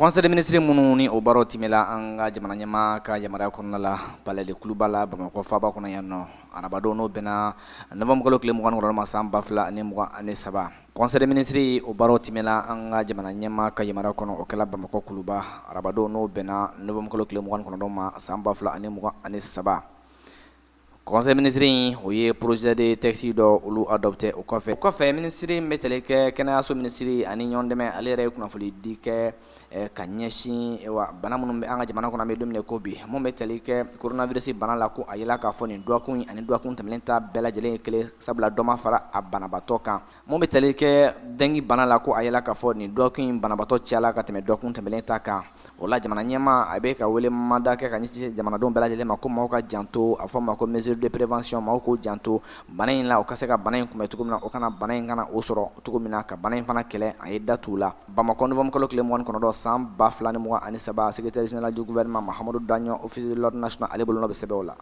Conseil des ministres minnu ni o baaraw timɛla an ka jamana ɲɛmaa ka yamaruya kɔnɔna la, Palais de Kuluba la, Bamakɔ faaba kɔnɔ yan nɔ, arabadon, n'o bɛnna novembre kalo tile 29 ma, san 2023, Conseil des ministres o baaraw timɛla an ka jamana ɲɛmaa ka yamaruya kɔnɔ. O kɛla Bamakɔ Kuluba arabadon, n'o bɛnna novembre kalo tile 29 ma, san 2023. Conseil ministre in, o ye projet de texte dɔ olu adopté. O kɔfɛ, minisiri min bɛ tali kɛ kɛnɛyaso minisiri ani ɲɔgɔn dɛmɛ, ale yɛrɛ ye kunnafoni di kɛ ka ɲɛsin wa bana minnu bɛ an ka jamana kɔnɔ, an bɛ don ko bi, mun bɛ tali kɛ coronavirus bana la, ko a yela k'a fɔ nin dɔgɔkun ani dɔgɔkun tɛmɛnen ta bɛɛ lajɛlen ye kelen, sabula dɔ ma fara a banabaatɔ kan. Mun bɛ tali kɛ dengue bana la, ko a yela k'a fɔ nin dɔgɔkun in banabaatɔ cayala ka tɛmɛ dɔgɔkun tɛmɛnen ta kan. O la, jamana ɲɛmaa a bɛ ka wele manda kɛ ka ɲɛsin jamanadenw bɛɛ lajɛlen ma, ko maaw ka janto, a fɔ ma ko mesure de prévention, maaw k'u janto bana in la, o ka se ka bana in kunbɛn cogo min na, o kana bana in kana o sɔrɔ cogo min na, ka bana in fana kɛlɛ. A ye da t'u la Bamakɔ, novembre kalo tile 29, san 2023. Secrétaire général du gouvernement Mahamadu Daɲɔ, office de l'ordre national, ale bolonɔ bɛ sɛbɛn o la.